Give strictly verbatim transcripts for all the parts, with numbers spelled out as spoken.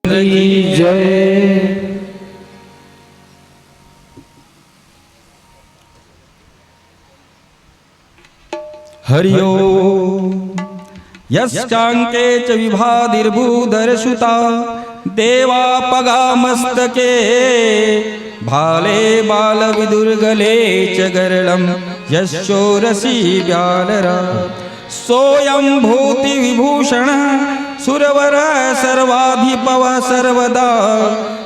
की जय। हरि ओम। यस्याङ्के च विभातिर्भूधरसुता देवापगा मस्तके भाले बालविदुर्गले च गरलं यश्चोरसी व्यालरा। सोऽयं भूतिविभूषणः सुरवरः सर्वाधिपः सर्वदा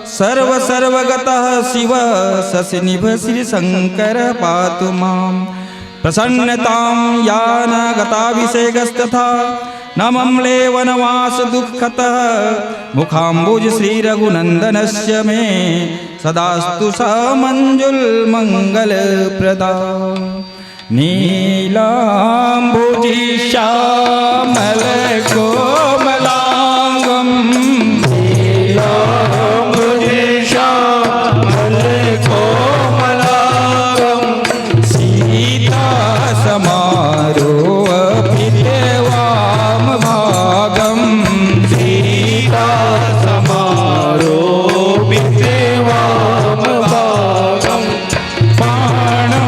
सर्वसर्वगतः शिवः शशिनिभः श्रीशङ्करः पातु माम्। प्रसन्नतां यानगताभिषेकस्तथा नमम्ले वनवासदुःखतः मुखाम्बुज श्रीरघुनन्दनस्य मे सदास्तु सा मञ्जुलमङ्गलप्रदा। नीलाम्बुजश्यामलकोमलाङ्गं नीलाम्बुजश्यामलकोमलाङ्गं सीतासमारोपिते वामभागं सीतासमारोपिते वामभागं पाणौ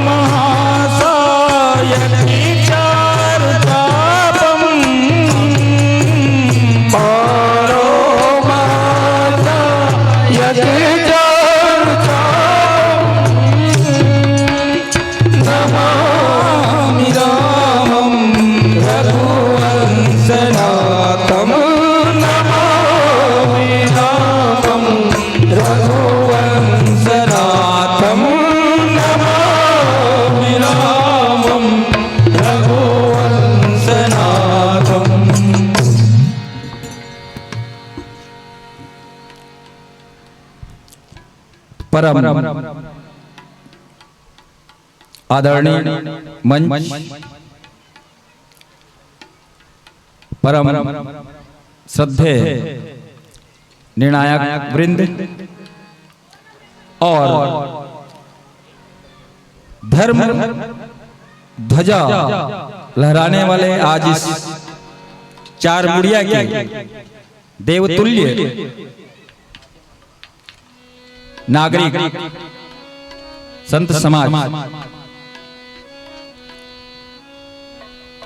महासायकि चारुचापम्। पाणौ महासायकि चारुचापम्। नमामि रामं रघुवंशनाथम्। नमामि रामं रघुवंशनाथं नमामि रामं रघुवंशनाथम्। परम आदरणीय मंच, परम श्रद्धेय निर्णायक वृंद और धर्म ध्वजा लहराने वाले आज इस चार मुड़िया के देवतुल्य नागरिक, संत समाज,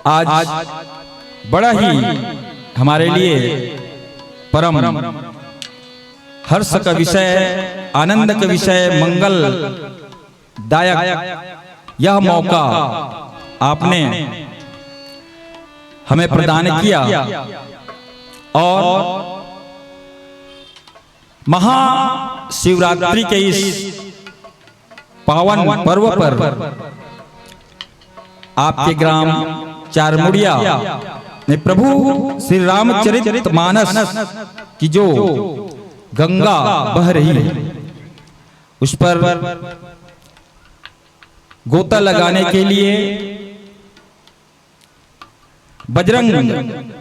आज बड़ा ही हमारे लिए परम हर्ष का विषय, आनंद का विषय, मंगलदायक यह मौका आपने हमें प्रदान किया और महाशिवरात्रि के इस पावन पर्व पर आपके ग्राम चारमुड़िया में प्रभु श्री रामचरित मानस की जो गंगा बह रही है, उस पर गोता लगाने के लिए बजरंग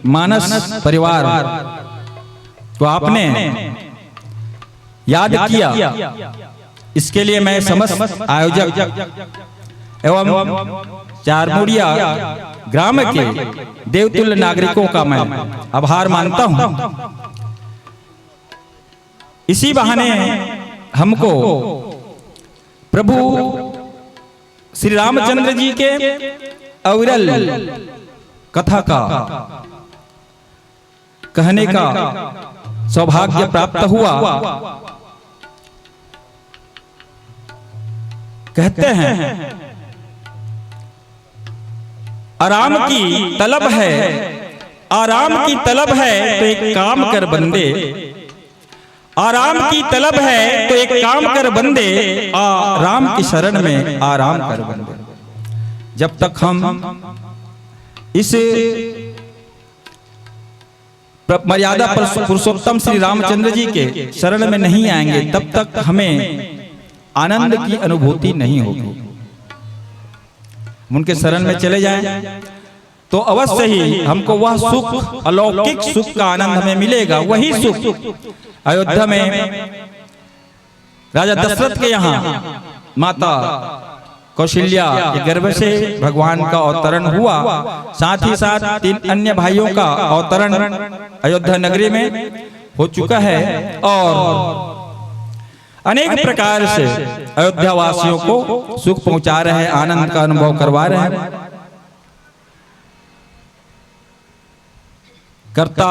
मानस परिवार को आपने याद किया, इसके लिए मैं समस्त आयोजक एवं चारमुड़िया ग्राम के देवतुल्य नागरिकों का मैं आभार मानता हूं। इसी बहाने हमको प्रभु श्री रामचंद्र जी के अविरल कथा का कहने का सौभाग्य प्राप्त हुआ। कहते हैं, आराम की तलब है, आराम की तलब है तो एक काम कर बंदे, आराम की तलब है तो एक काम कर बंदे, आ राम की शरण में आराम कर बंदे। जब तक हम इस प्र-, मर्यादा पुरुष-, पुरुषोत्तम श्री रामचंद्र जी के शरण में नहीं आएंगे, तब तक हमें आनंद की अनुभूति नहीं होगी। उनके शरण में चले जाएं तो अवश्य ही हमको वह सुख, अलौकिक सुख का आनंद हमें मिलेगा। वही सुख अयोध्या में राजा दशरथ के यहाँ माता कौशल्या के गर्भ से भगवान का अवतरण हुआ। साथ ही साथ तीन अन्य भाइयों का अवतरण अयोध्या नगरी में हो चुका है और अनेक प्रकार से अयोध्या वासियों को सुख पहुंचा रहे हैं, आनंद का अनुभव करवा रहे हैं। करता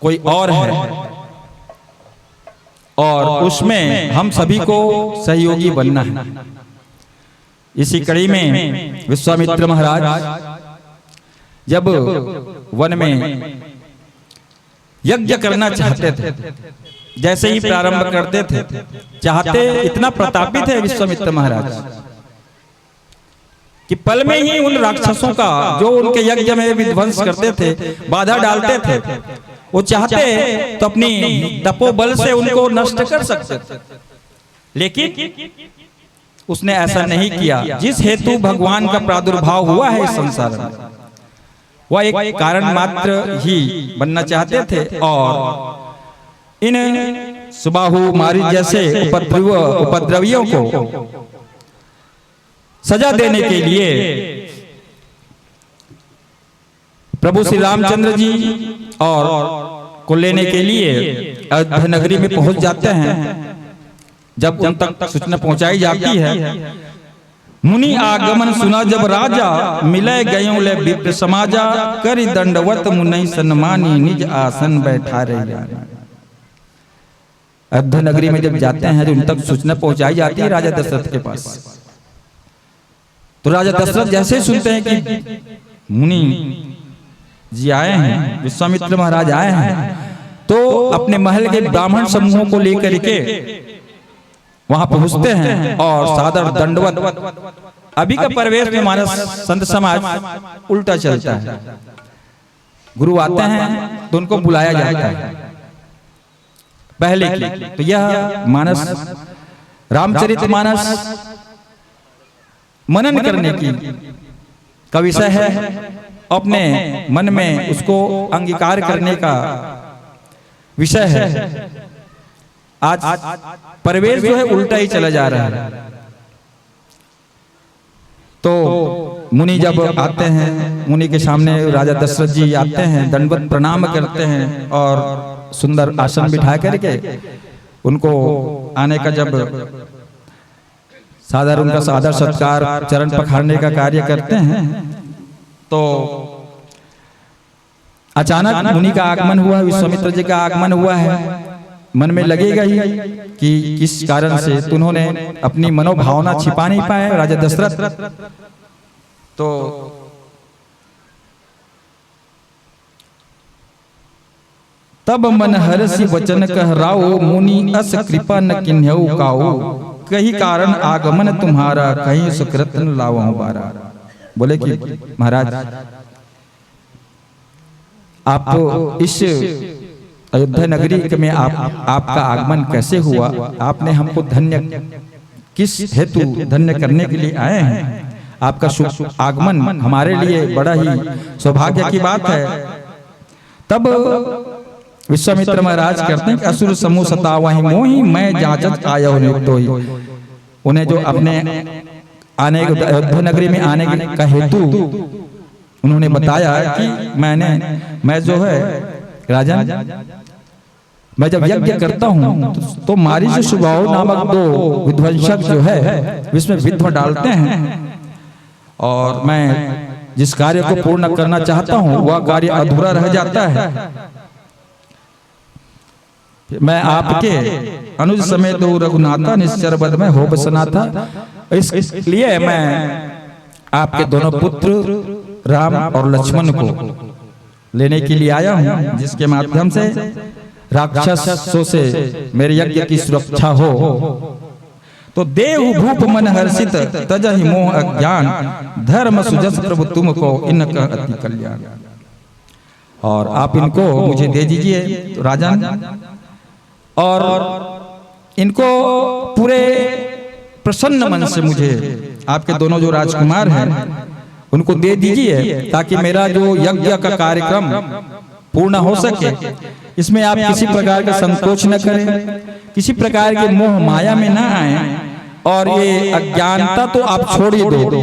कोई और है और उसमें हम सभी को सहयोगी बनना है। इसी कड़ी में विश्वामित्र महाराज जब वन में यज्ञ करना चाहते थे, जैसे ही प्रारंभ करते थे, चाहते, इतना प्रतापी थे विश्वामित्र महाराज कि पल में ही उन राक्षसों का, जो उनके यज्ञ में विध्वंस करते थे, बाधा डालते थे, वो चाहते तो अपनी तपोबल से उनको नष्ट कर सकते थे, लेकिन उसने ऐसा नहीं किया। जिस हेतु भगवान का प्रादुर्भाव हुआ है इस संसार में, वह एक कारण मात्र ही बनना चाहते थे और इन सुबाहु मारी जैसे उपद्रव उपद्रवियों को सजा देने के लिए प्रभु श्री रामचंद्र जी और को लेने के लिए अयोध्या नगरी में पहुंच जाते हैं। जब उन तक सूचना पहुंचाई जाती है, मुनि आगमन सुना जब राजा, मिले गयों ले विप्र समाजा, करि दंडवत मुनि सन्मानी, निज आसन बैठारे। अयोध्या नगरी में जब जाते हैं तो उन तक सूचना पहुंचाई जाती है राजा दशरथ के पास। तो राजा दशरथ जैसे ही सुनते हैं कि मुनि जी आए हैं, विश्वामित्र महाराज आए हैं, तो अपने महल के ब्राह्मण समूहों को लेकर के वहां पहुंचते हैं और सादर दंडवत। अभी का परिवेश में मानस संत समाज उल्टा चलता है। गुरु आते हैं तो उनको बुलाया जाता है पहले की। तो यह मानस, रामचरित मानस मनन करने की का विषय है, अपने मन में उसको अंगीकार करने का विषय है। आज परिवेश जो है उल्टा ही चला जा रहा है। तो मुनि जब आते हैं, मुनि के सामने राजा दशरथ जी आते हैं, दंडवत प्रणाम करते हैं और सुंदर आसन बिठा करके उनको आने का जब सादर, उनका सादर सत्कार, चरण पखारने का कार्य करते हैं, तो अचानक मुनि का आगमन हुआ, विश्वामित्र जी का आगमन हुआ है। मन में लगेगा ही कि किस कारण से, तो उन्होंने अपनी मनोभावना छिपा नहीं पाए राजा दशरथ। तो तब मन हरषि वचन कह राव, मुनि अस कृपा न किन्हौ काव। कही कारण आगमन तुम्हारा, कहीं सुकृत न लावहु बारा। बोले कि महाराज, आप इस अयोध्या नगरी में आप, आपका आगमन कैसे हुआ? आपने हमको धन्य किस हेतु धन्य करने के लिए आए हैं? आपका शुभ आगमन हमारे लिए बड़ा ही सौभाग्य की बात है। तब विश्वामित्र महाराज कहते हैं कि असुर समूह सतावहि मोहि, मैं जांचत आयो नित दोहि। उन्हें जो अपने आने, अयोध्या नगरी में आने का हेतु उन्होंने बताया कि मैंने, मैं जो है राजन, मैं जब यज्ञ करता हूँ तो, तो मारीच सुबाहु नामक दो विध्वंसक जो है, विश्व विध्व डालते हैं और मैं जिस कार्य को पूर्ण करना चाहता हूँ वह कार्य अधूरा रह जाता है। मैं आपके अनुज समेत हूँ रघुनाथा, निश्चर वध में होब सनाथा। इसलिए मैं आपके दोनों पुत्र राम और लक्ष्मण को लेने के लिए आया हूँ, जिसके माध्यम से राक्षसों से मेरे यज्ञ की सुरक्षा हो। तो देहु भूप मन हर्षित, तजहि मोह अज्ञान, धर्म सुजस प्रभु तुमको, इनका अति कल्याण। और आप इनको मुझे दे दीजिए। तो राजन, और इनको पूरे प्रसन्न मन से मुझे आपके दोनों जो राजकुमार हैं उनको दे दीजिए, ताकि मेरा जो यज्ञ का कार्यक्रम पूर्ण हो सके। इसमें आप किसी प्रकार का संकोच न करें, किसी प्रकार के मोह माया में न आए। और ये अज्ञानता तो आप छोड़ ही दो।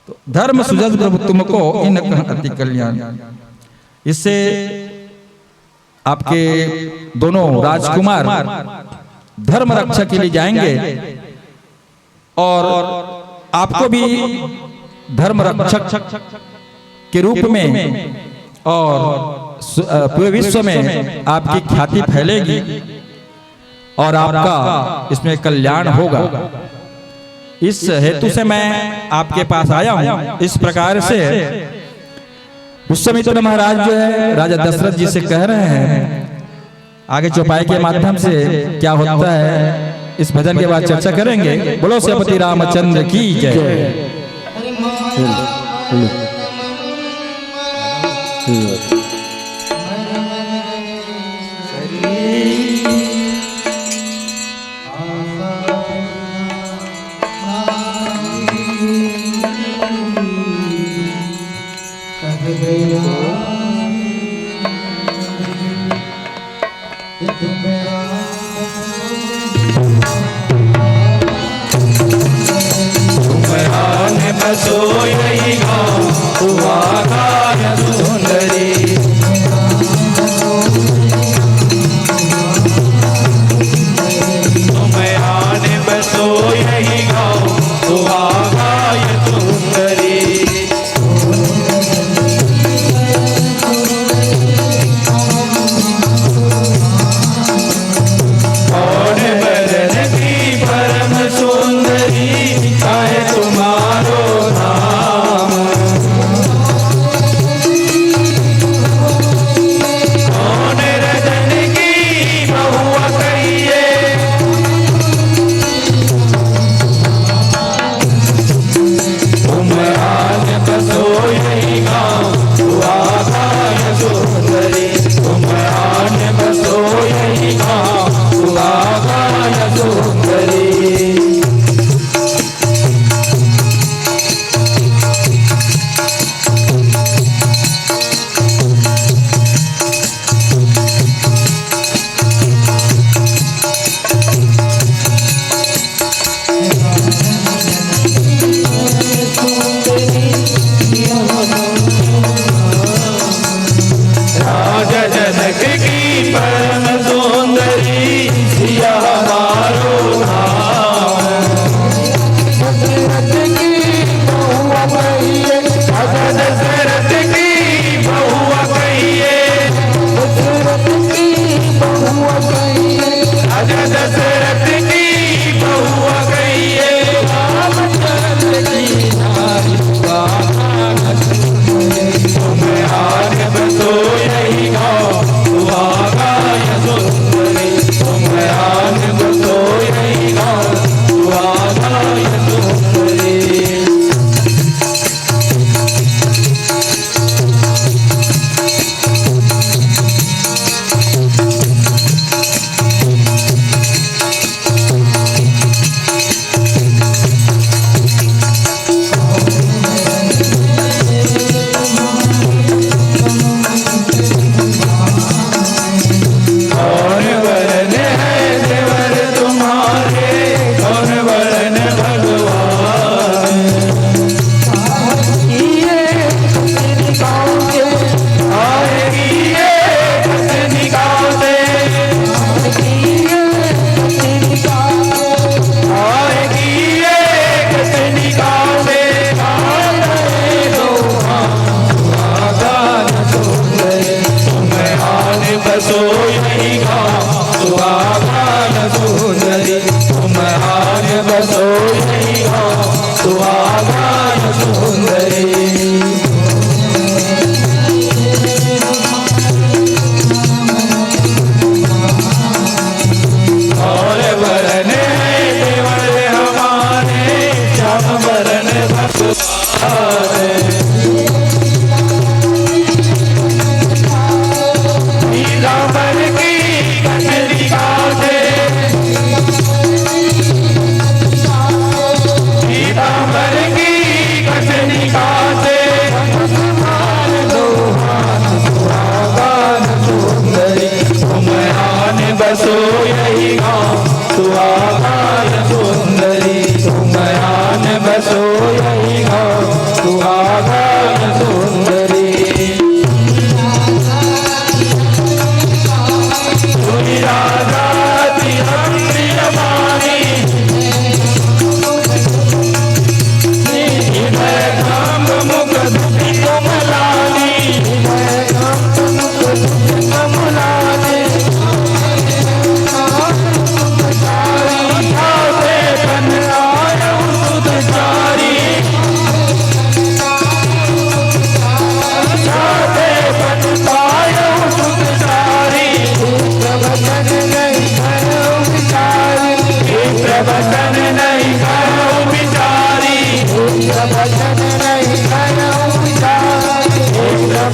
तो धर्म सुजस प्रभु तुमको, इनकहिं अति कल्याण। इससे आपके दोनों राजकुमार धर्म रक्षा के लिए जाएंगे और आपको भी धर्म रक्षक के रूप में और सु-, अ, पूरे विश्व में आपकी ख्याति फैलेगी और आपका इसमें कल्याण होगा। इस हेतु से मैं आपके पास आया हूँ। इस प्रकार से विश्वामित्र महाराज जो है, राजा दशरथ जी से कह रहे हैं, आगे चौपाई के माध्यम से क्या होता है, इस भजन के बाद चर्चा करेंगे। बोलो सियापति रामचंद्र की जय।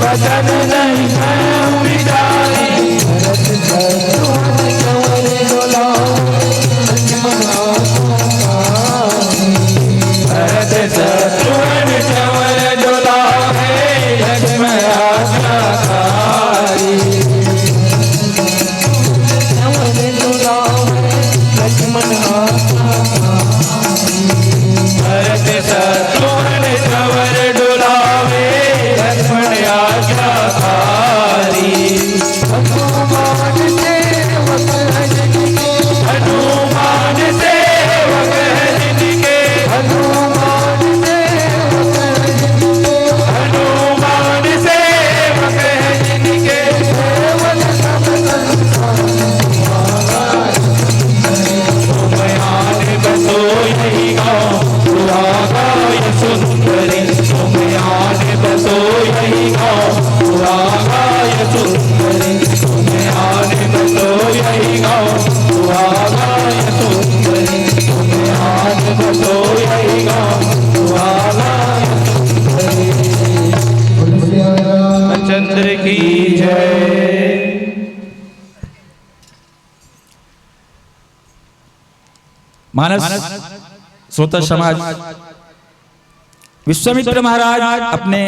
बदन नहीं मैं विचारी, भरत शत्रुघ्न चंवर डोलावे, लक्ष्मण आज्ञाकारी। भरत शत्रुघ्न चंवर डोलावे, लक्ष्मण आज्ञाकारी। चंवर डोलावे, लक्ष्मण आज्ञाकारी। भरत शत्रुघ्न चंवर डोलावे, लक्ष्मण आज्ञाकारी। हनुमान सेवक है जिनके, हनुमान सेवक है जिनके, हनुमान सेवक है जिनके, हनुमान सेवक है जिनके, केवल सब संसार तुम्हारा। तुम आन बसो यही गाँव, सुहागा यह सुंदरी। तुम आन बसो यही गाँव, सुहागा यह सुंदरी। तुम आन बसो यही गाँव, सुहागा यह सुंदरी। तुम आन बसो यही गाँव, सुहागा यह सुंदरी। चंद्र की जय। मानस श्रोता समाज, विश्वामित्र महाराज अपने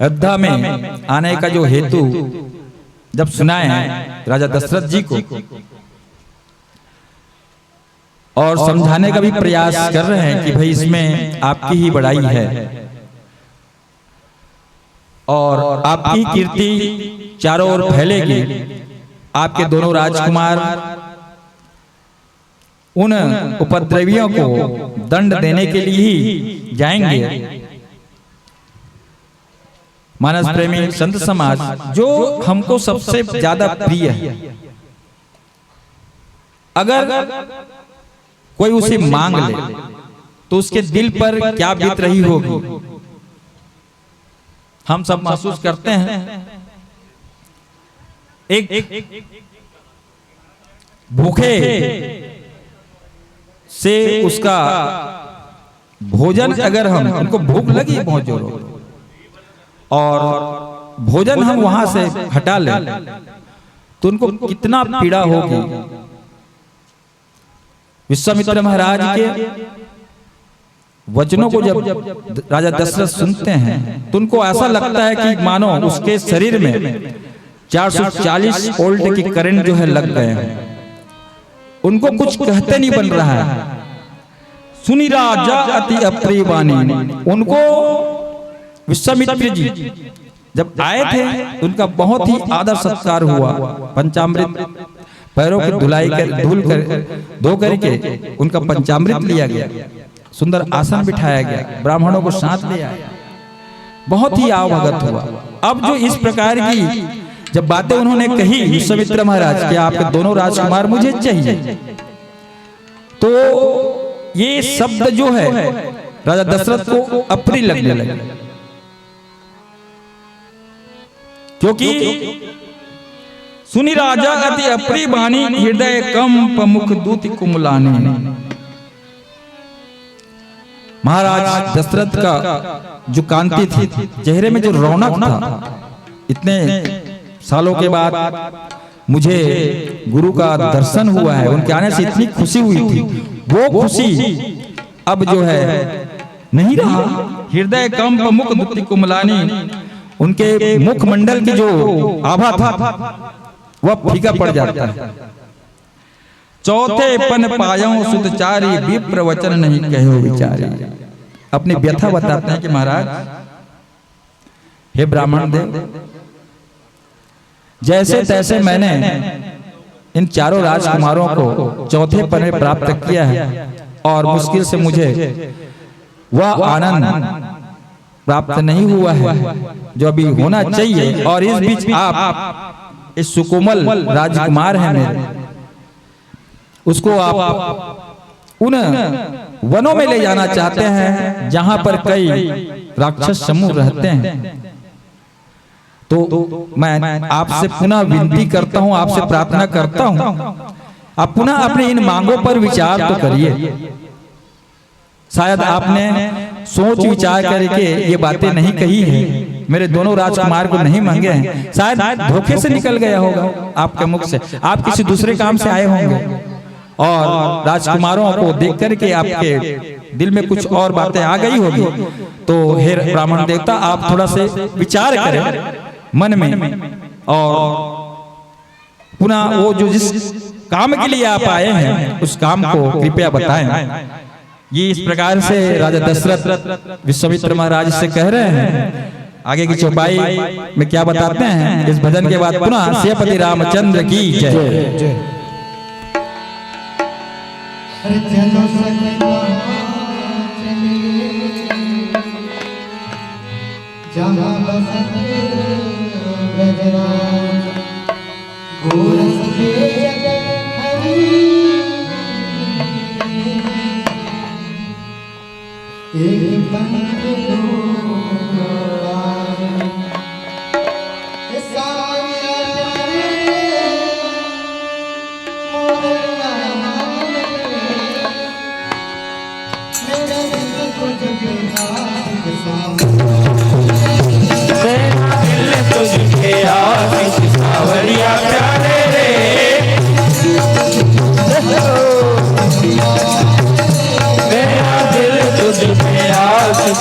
अयोध्या में आने का जो हेतु जब सुनाए हैं राजा दशरथ जी को, और समझाने का भी प्रयास कर रहे हैं कि भाई, इसमें आपकी ही बड़ाई है और आपकी कीर्ति चारों ओर फैलेगी। आपके दोनों राजकुमार उन उपद्रवियों को दंड देने के लिए ही जाएंगे। मानस प्रेमी संत समाज, जो हमको सबसे ज्यादा प्रिय है, अगर कोई उसे मांग ले तो उसके दिल पर क्या बीत रही होगी, हम सब महसूस करते हैं। एक भूखे से उसका भोजन, अगर हम, उनको भूख लगी बहुत जोरों, और भोजन हम वहां से हटा लें तो उनको कितना पीड़ा होगी। विश्वामित्र महाराज के वचनों को जब राजा दशरथ सुनते हैं तो उनको ऐसा लगता है कि मानो उसके शरीर में चार सौ चालीस वोल्ट की करंट जो है लग गए हैं। उनको कुछ कहते नहीं बन रहा है। सुनि राजा अति अप्रिय बानी। उनको विश्वामित्र जी जब आए थे तो उनका बहुत ही आदर सत्कार हुआ। पंचामृत पैरों की धुलाई कर, धुल कर, धो करके उनका पंचामृत लिया गया, सुंदर आसन बिठाया गया, ब्राह्मणों को साथ ले आए, बहुत ही आवभगत हुआ। अब जो इस प्रकार की जब बातें उन्होंने कही विश्वामित्र महाराज कि आपके दोनों राजकुमार मुझे चाहिए, तो ये शब्द जो है राजा दशरथ को अप्रिय लगने लगे, क्योंकि सुनि राजा अति अप्रिय बानी, हृदय कंप मुख द्युति कुमलानी। महाराज दशरथ का जो कांति थी, चेहरे में जो रौनक था, इतने सालों के बाद मुझे गुरु का दर्शन हुआ है, उनके आने से इतनी खुशी हुई थी, वो खुशी अब जो है नहीं रहा। हृदय कंप मुख द्युति कुमलानी, उनके मुखमंडल की जो आभा था वह फीका पड़ जाता है। चौथे पन पायो सुत चारी, विप्र वचन नहीं कहो विचारी। अपनी व्यथा बताते हैं कि महाराज, हे ब्राह्मण देव, जैसे तैसे मैंने इन चारों राजकुमारों को चौथे पन में प्राप्त किया है और मुश्किल से मुझे वह आनंद प्राप्त नहीं हुआ है जो अभी होना चाहिए। और इस बीच आप इस सुकोमल राजकुमार हैं मेरे, उसको आप उन वनों में ले जाना चाहते हैं जहां पर कई राक्षस समूह रहते हैं। तो मैं आपसे पुनः विनती करता हूं, आपसे प्रार्थना करता हूं, आप पुनः अपनी इन मांगों पर विचार तो करिए। शायद आपने सोच विचार करके ये बातें नहीं कही है, मेरे दोनों राजकुमार को नहीं मांगे हैं, शायद धोखे से निकल गया होगा आपके मुख से, आप किसी दूसरे काम से आए होंगे और राजकुमारों को देख करके आपके दिल में कुछ और बातें आ गई होगी। तो हे ब्राह्मण देवता, आप थोड़ा से विचार करें मन में, और पुनः वो जो जिस काम के लिए आप आए हैं, उस काम को कृपया बताएं। ये इस प्रकार से राजा दशरथ विश्वामित्र महाराज से कह रहे हैं। आगे की चौपाई में क्या बताते हैं, इस भजन के बाद पुनः सियापति रामचंद्र की जय। अरे चलो सखी कहाँ चले, जहाँ बसत गजराज। गोरस बेचत हरी एक पंथ लोग आए। ए सावरिया प्यारे, मोरैया मांगे। मेरा दिल तुझ पे आशिक सावरिया। मेरा दिल तुझ पे आशिक सावरिया प्यारे रे। मेरा दिल तुझ पे आशिक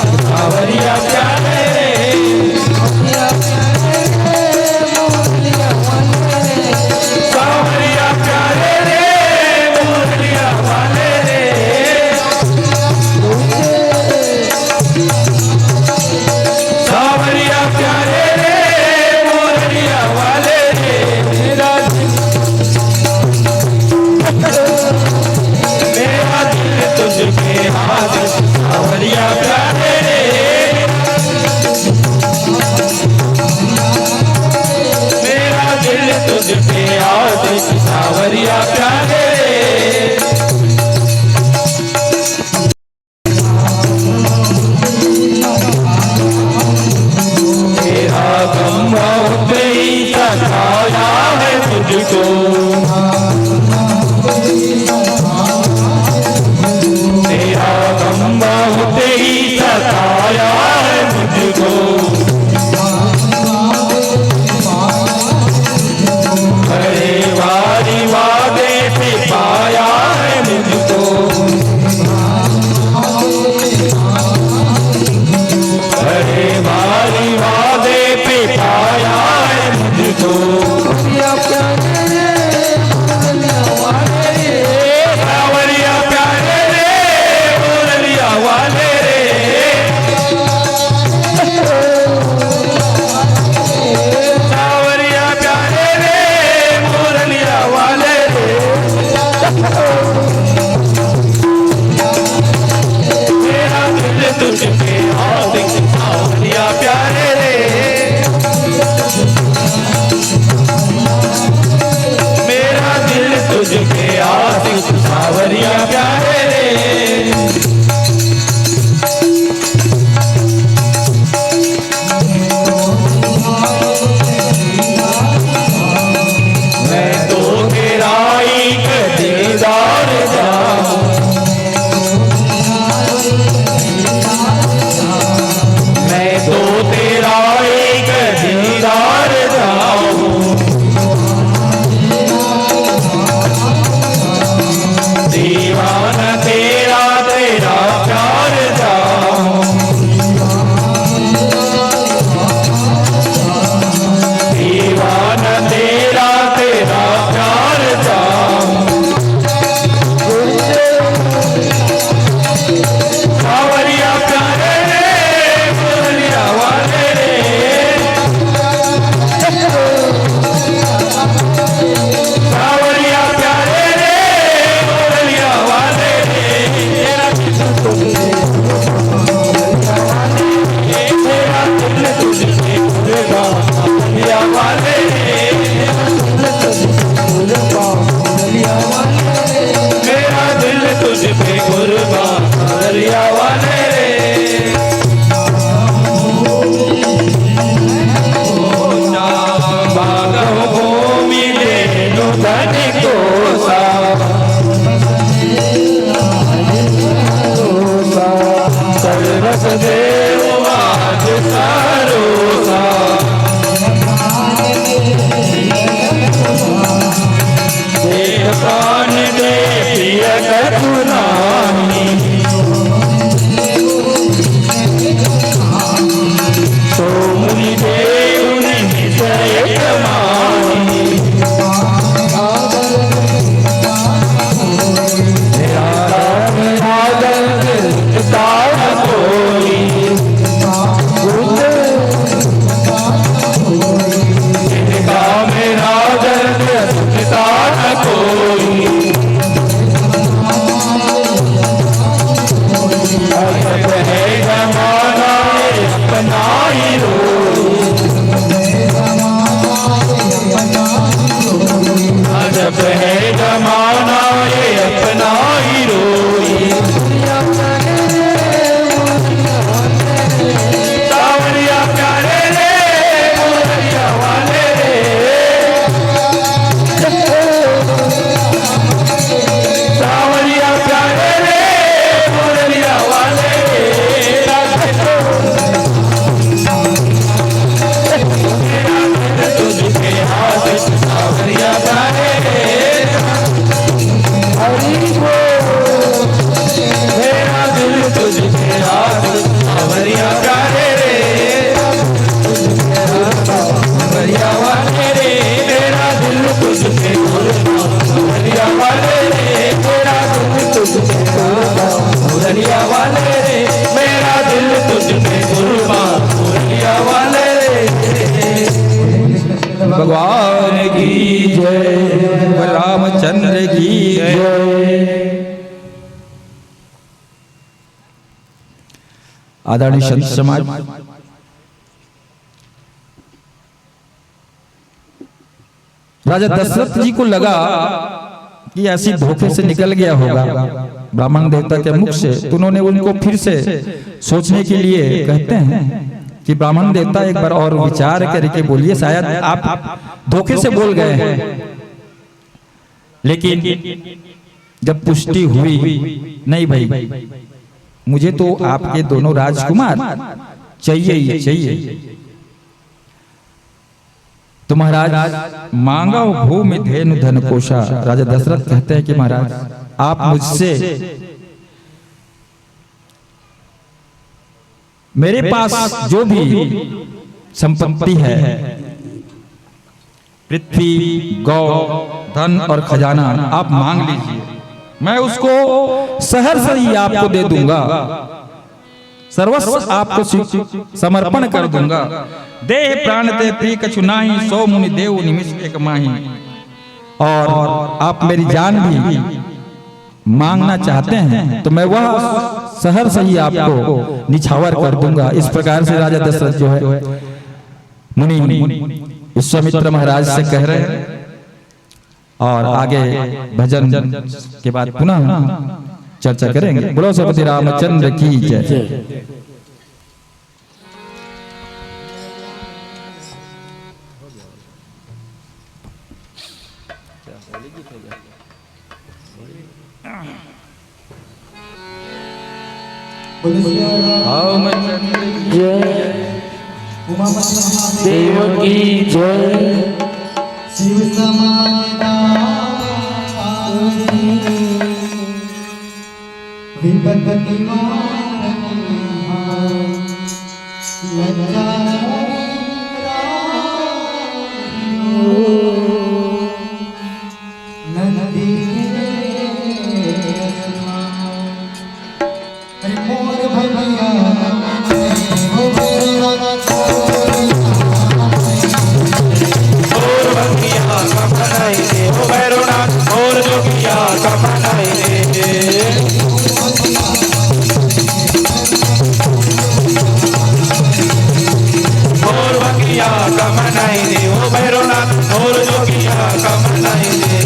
अपना ही रोई। अजब है जमाना ये अपना ही रोई। सावरिया प्यारे रे, मोरैया वाले रे। सावरिया प्यारे रे, मोरैया वाले रे। भगवान की जय, रामचंद्र की जय। आदरणीय संत समाज, राजा दशरथ जी को लगा कि ऐसी धोखे से निकल गया होगा ब्राह्मण देवता के मुख से, तो उन्होंने उनको फिर से सोचने के लिए कहते हैं कि ब्राह्मण देवता, एक बार और विचार करके बोलिए, शायद आप धोखे से बोल गए हैं। लेकिन जब पुष्टि हुई, "नहीं भाई, मुझे तो आपके दोनों राजकुमार चाहिए ही चाहिए।" तो महाराज, "मांगव भूमि धेनु धन कोषा।" राजा दशरथ कहते हैं कि महाराज, आप मुझसे मेरे पास जो भी संपत्ति है, पृथ्वी, गौ, धन और खजाना, आप मांग लीजिए, मैं उसको सहर्ष ही आपको दे दूंगा, सर्वस्व आपको सि-, समर्पण कर दूंगा। देह प्राण ते प्रिय कछु नाही, सो मुनि देव निमिष एक माही। और आप मेरी जान भी मांगना चाहते हैं तो मैं वह सहर्ष ही आपको निछावर कर दूंगा। इस प्रकार से राजा दशरथ जो है, मुनि विश्वामित्र महाराज से कह रहे हैं। और आगे भजन के बाद पुनः चर्चा करेंगे। बोलो सतपति रामचंद्र की जय। रामचंद्र की जय, उमा महादेव की जय। शिव समान विपत निवारण, लज्जा नंदी के अरे मोर भगिया, मोर भगिया का मनाई दे, ओ भैरवनाथ, मोर जोगिया का मनाई दे। मोर भगिया का मनाई दे, ओ भैरवनाथ, मोर जोगिया का मनाई दे।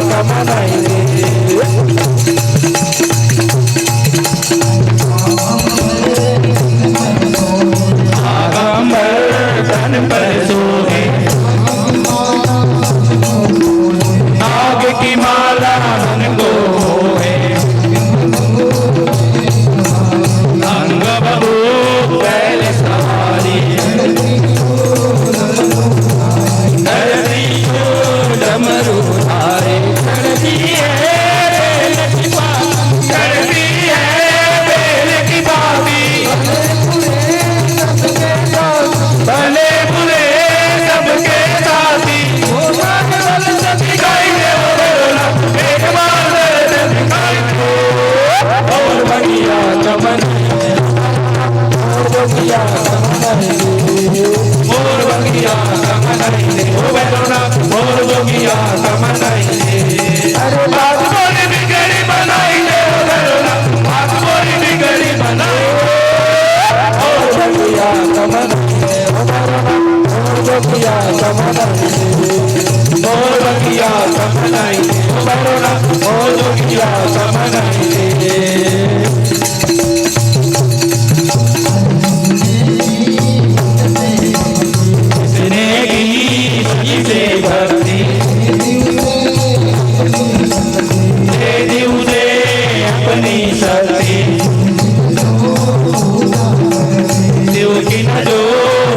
कमनाई दे। आगंबर तन पर सोहे, नाग की माला मन को मोहे। अंग बहू बैल सवारी, धरती को डमरू धारे। चढ़ती है बेल की पा-, चढ़ती है बेल की पाती। भले बुरे सबके साथी। एक बार दर्द दिखाई दो। और बगिया चमन, और बगिया चमन, और बगिया चमन, ओ भैरवनाथ, और बगिया चमन। अरे बात बोली बिगड़ी बनाई दे, ओ भैरवनाथ, बात बोली बिगड़ी बनाई दे। और बगिया चमन, और बगिया चमन, और बगिया चमन, ओ भैरवनाथ, और बगिया चमन। जिसने की सही से भक्ति, दे दी उसे अपनी शक्ति। शिव की न जो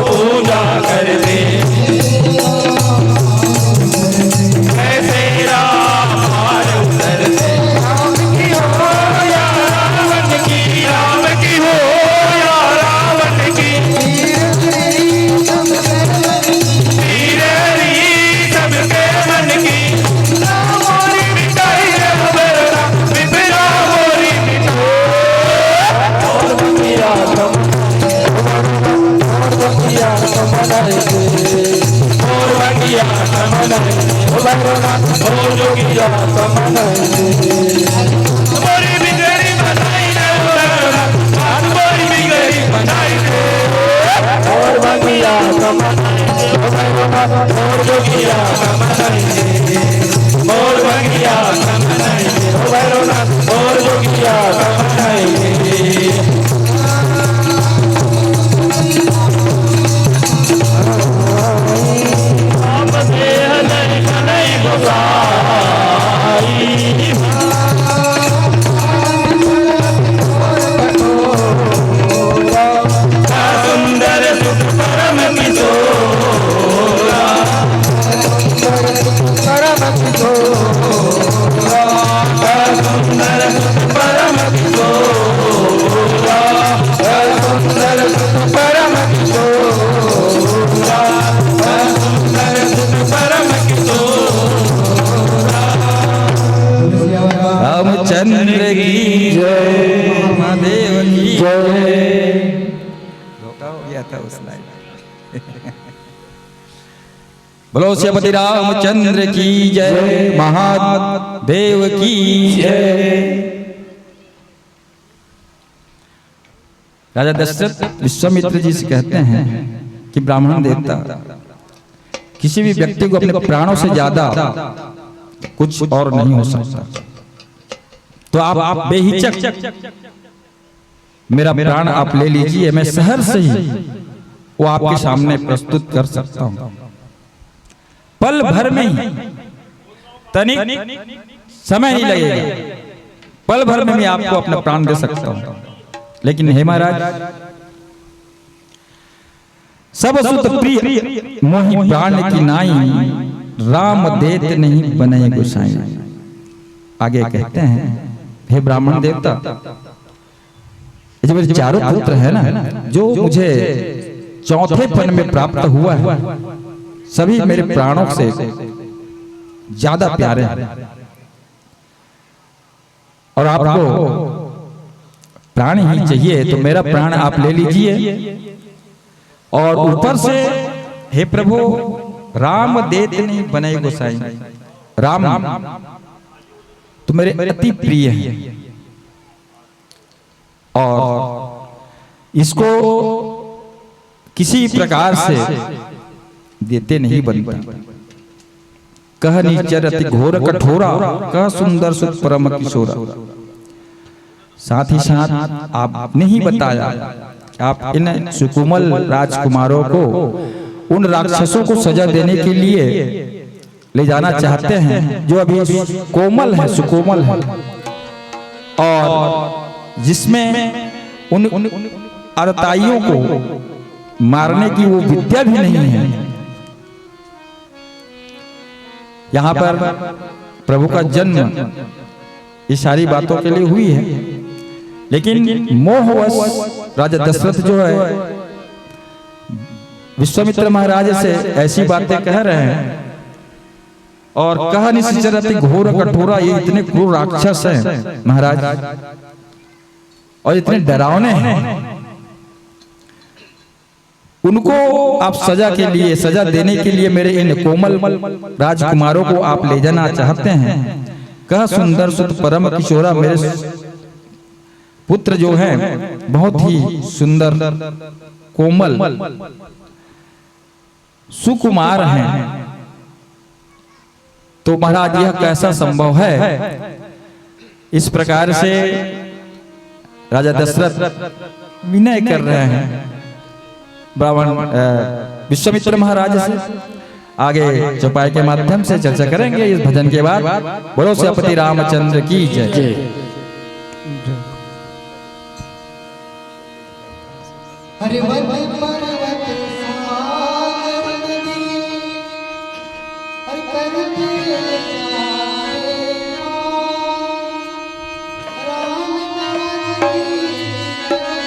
पूजा करते, कैसे राम पार उतरते। राम की हो या रावण की, राम की हो या रावण की। पीर री सबके मन की, मोरी मिटाई रे भैरवनाथ, विपदा मोरी मिटाई। और बगिया कम, और बगिया कम नहीं दे, और बगिया कम नहीं, ओ भैरवनाथ, और बगिया कम नहीं दे। मोरी बिगड़ी बनाई रे भैरवनाथ, मोरी बिगड़ी बनाई रे। और बगिया कम नहीं, ओ भैरवनाथ, और बगिया कम नहीं दे। मोर बगिया कम नहीं, ओ भैरवनाथ, मोर बगिया कम नहीं। आप देह नहीं, नहीं गोसाई। सुंदर सुत परम किशोरा, परम किशोरा, सुंदर सुत परम किशोरा, सुंदर सुत परम किशोरा, सुंदर सुत परम किशोरा। रामचंद्र की जय, महादेव की जय। धोखा हो गया था उस लाइन। बोलो श्रीपति रामचंद्र की जय, महादेव की जय। राजा दशरथ विश्वामित्र जी से कहते हैं कि ब्राह्मण देवता, किसी भी व्यक्ति को अपने प्राणों से ज्यादा कुछ और नहीं हो सकता, तो आप, आप बेहिचक मेरा प्राण आप ले लीजिए, मैं सहर्ष ही वो आपके सामने प्रस्तुत कर सकता हूँ। पल भर में ही, तनिक समय ही लगेगा, पल भर में मैं आपको अपना प्राण दे सकता हूँ। लेकिन हे महाराज, सब सुत प्रिय मोहि प्राण की नाई, राम देत नहीं बने गोसाई। आगे कहते हैं, हे ब्राह्मण देवता, ये जो मेरे चारों पुत्र हैं ना, जो मुझे चौथेपन में प्राप्त हुआ है, सभी मेरे प्राणों से ज्यादा प्यारे हैं। और आपको प्राण ही चाहिए, तो मेरा प्राण आप ले लीजिए। और ऊपर से, हे प्रभु, राम देत नहीं बने गोसाई, राम तो मेरे अति प्रिय हैं, और इसको किसी प्रकार से देते नहीं बनता। कह निश्चर अति घोर कठोरा, कह सुंदर सुत परम किशोरा। साथ ही साथ आपने ही बताया कि आप इन सुकोमल राजकुमारों को उन राक्षसों को सजा देने के लिए ले जाना चाहते हैं जो अभी कोमल है, सुकोमल है, और जिसमें उन, उन अरताइयों को मारने की वो विद्या भी नहीं है। यहाँ पर प्रभु का जन्म ये सारी बातों के लिए हुई है, लेकिन मोहवश राजा दशरथ जो है, विश्वामित्र महाराज से ऐसी बातें कह रहे हैं और कह निश्चर अति घोर कठोरा, ये इतने क्रूर राक्षस हैं महाराज, और इतने डरावने हैं। उनको आप सजा के लिए, सजा देने के लिए मेरे इन कोमल राजकुमारों को आप ले जाना चाहते हैं। कह सुंदर सुत परम किशोरा, मेरे पुत्र जो हैं बहुत ही सुंदर, कोमल, सुकुमार हैं। तो महाराज, यह कैसा संभव है? इस प्रकार से राजा दशरथ विनय कर रहे हैं ब्राह्मण, अ, विश्वामित्र महाराज से। आगे चौपाई के माध्यम से चर्चा करेंगे इस भजन के बाद। बोलो सियापति रामचंद्र की जय। जय। हरिवत पर्वत सागर नदी, हर कर दे चाहे पार। राम काज की नगरी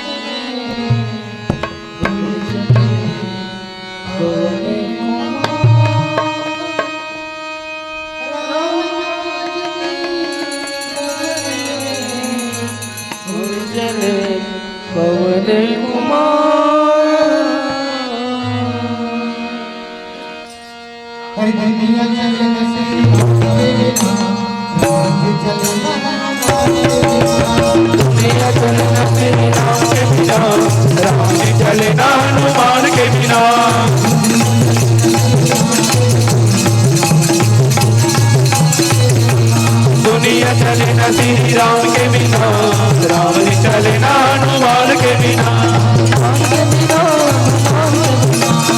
में, गुरु चले पवन कुमार। राम काज की नगरी में, गुरु चले पवन कुमार। हर दुनिया चले न श्री राम के बिना, राम जी चले न हनुमान के बिना। दुनिया चले न श्री राम के बिना, राम जी चले न हनुमान के बिना। दुनिया चले ना श्री राम के बिना, राम जी चले ना हनुमान के बिना।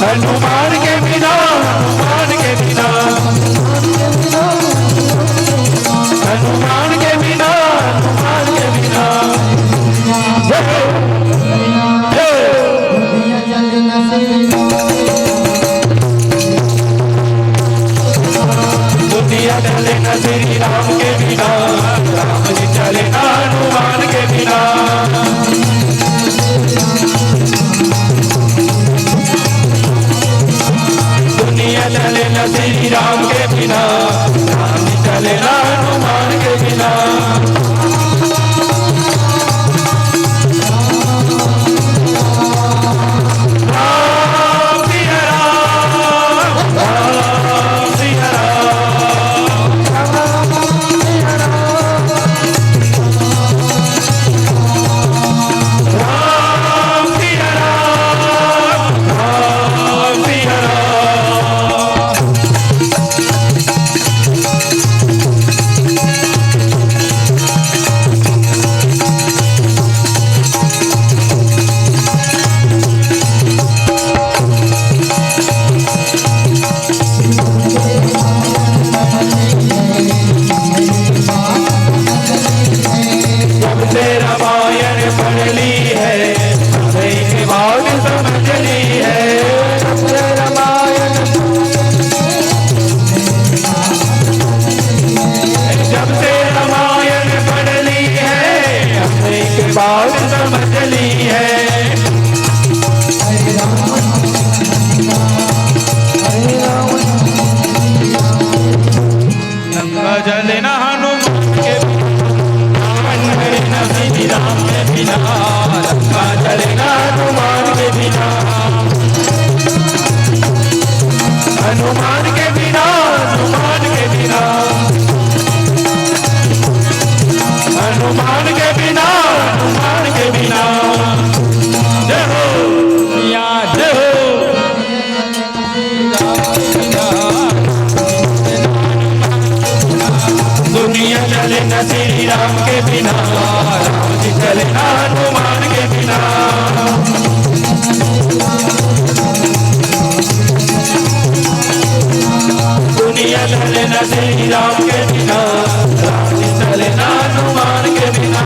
हनुमान के बिना, हनुमान के बिना, हनुमान के बिना, हनुमान के बिना। जय हो, जय हो। दुनिया चले ना श्री राम के बिना, राम जी चले ना हनुमान के बिना। दुनिया चले ना श्री राम के बिना, राम जी चले ना हनुमान के बिना। राम सिया राम, राम सिया राम। राम सिया राम, राम सिया राम। जब से रामायण पढ़ ली है, हर एक बात समझ ली है। जब से रामायण पढ़ ली है, हर एक बात समझ ली है। गंगा जले ना हनुमान के बिना, रावण जले ना श्री राम के बिना, गंगा जले ना हनुमान के बिना, हनुमान के बिना, हनुमान के बिना, हनुमान के बिना, हनुमान के बिना। जय हो, या जय हो। चले ना श्री राम के बिना, राम जी चले ना हनुमान के बिना। दुनिया चले ना श्री राम के बिना, राम जी चले ना हनुमान के बिना।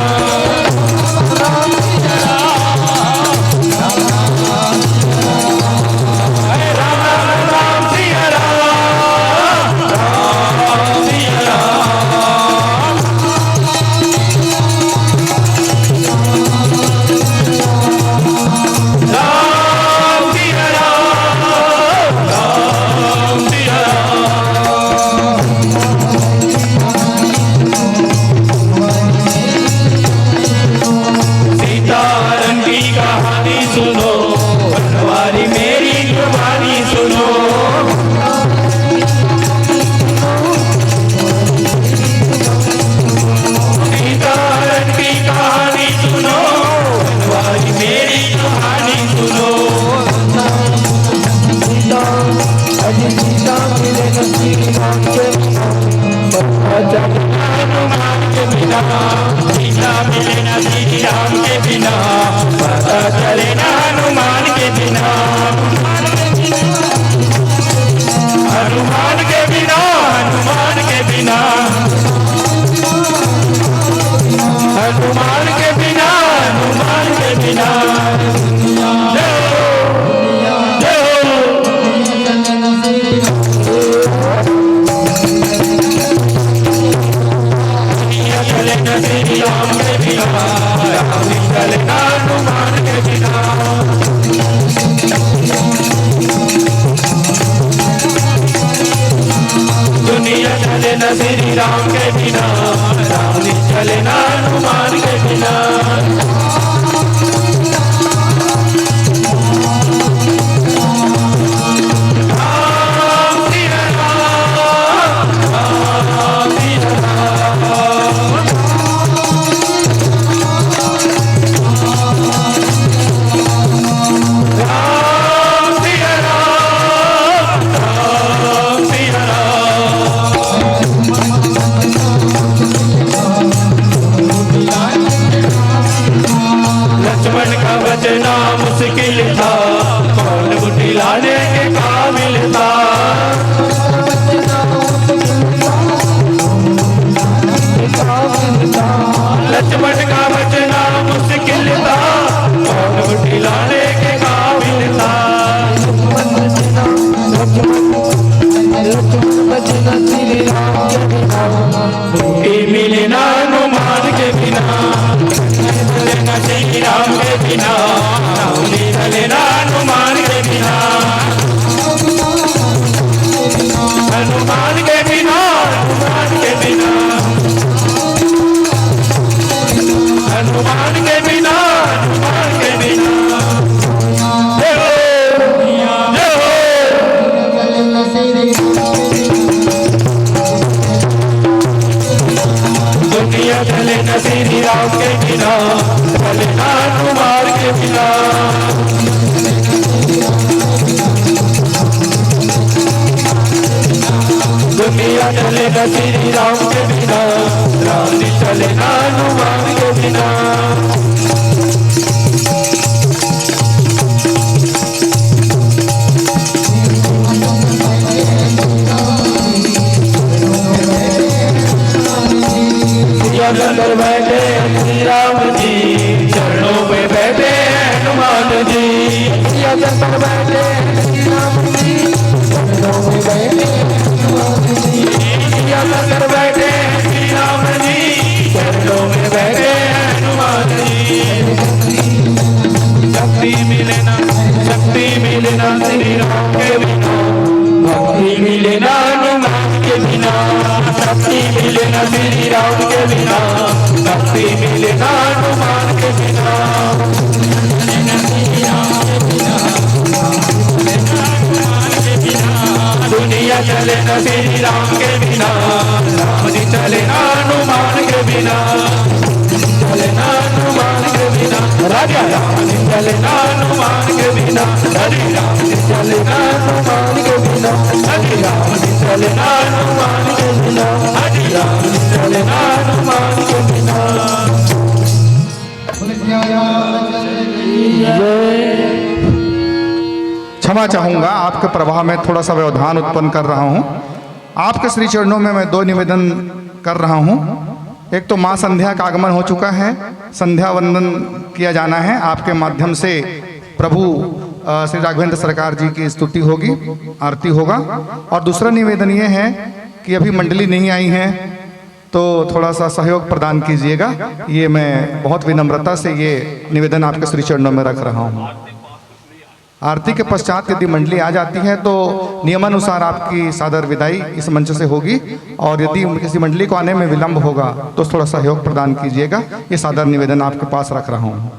हरे राम, राम, राम, सिया राम, राम, सिया राम। राम सिया राम, राम सिया राम। सीता हरण की कहानी सुनो, पटवारी मेरी जुबानी सुनो। सीता हरण की कहानी सुनो, भाई मेरी कहानी सुनो। अरे सीता मिले न श्री राम के बिना, पता चले ना हनुमान के बिना। सीता मिले न श्री राम के बिना, पता चले ना हनुमान के बिना। हनुमान के बिना, हनुमान के बिना, हनुमान के बिना, हनुमान के बिना। जय हो, जय हो। चले न श्री राम के बिना, राम चले ना हनुमान के बिना। दुनिया चले न श्री राम के बिना, राम जी चले ना हनुमान के बिना। राम सिया राम, राम सिया राम। राम सिया राम, राम सिया राम। लक्ष्मण का बचना मुश्किल था, कौन गुठी लाने के काबिल था। लक्ष्मण का बचना मुश्किल था, कौन गुठी लाने के काबिल था। लक्ष्मण बचना श्री राम के बिना, गुठी मिले ना हनुमान के बिना। चले ना श्री राम के बिना, गुठी चले ना हनुमान के बिना। हनुमान के बिना, हनुमान के बिना, हनुमान के बिना, हनुमान के बिना। जय हो, जय हो। दुनिया चले न श्री राम के बिना, चले ना हनुमान के बिना। दुनिया चले न श्री राम के बिना, राम जी चले ना हनुमान के बिना। सियासन पर बैठे श्री राम जी, चरणों पे बैठे हनुमान जी। सियासन पर बैठे श्री राम जी, चरणों पे बैठे हनुमान जी। सियासन पर बैठे श्री राम जी, चरणों में बैठे हनुमान जी। शक्ति मिले ना, शक्ति मिले ना श्री राम के बिना, भक्ति मिले ना हनुमान के बिना। शक्ति मिले ना श्री राम के बिना, भक्ति मिले ना हनुमान के बिना। दुनिया चले ना श्री राम के बिना, राम जी चले ना हनुमान के बिना। चले ना हनुमान के बिना, राजा राम जी चले ना हनुमान के बिना, हरे राम जी चले ना हनुमान के बिना। क्षमा चाहूंगा, आपके प्रवाह में थोड़ा सा व्यवधान उत्पन्न कर रहा हूं। आपके श्री चरणों में मैं दो निवेदन कर रहा हूं। एक तो माँ संध्या का आगमन हो चुका है, संध्या वंदन किया जाना है। आपके माध्यम से प्रभु, अ, श्री राघवेंद्र सरकार जी की स्तुति होगी, आरती होगा। और दूसरा निवेदन ये है कि अभी मंडली नहीं आई है, तो थोड़ा सा सहयोग प्रदान कीजिएगा। ये मैं बहुत विनम्रता से ये निवेदन आपके श्री चरणों में रख रहा हूँ। आरती के पश्चात यदि मंडली आ जाती है, तो नियमानुसार आपकी सादर विदाई इस मंच से होगी, और यदि किसी मंडली को आने में विलंब होगा, तो थोड़ा सहयोग प्रदान कीजिएगा। ये सादर निवेदन आपके पास रख रहा हूँ।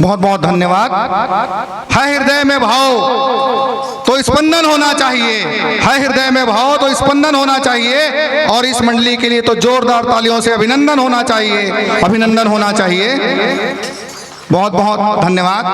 बहुत बहुत धन्यवाद। है हृदय में भाव तो स्पंदन होना चाहिए, है हृदय में भाव तो स्पंदन होना चाहिए। और इस मंडली के लिए तो जोरदार तालियों से अभिनंदन होना चाहिए, अभिनंदन होना चाहिए। बहुत बहुत धन्यवाद।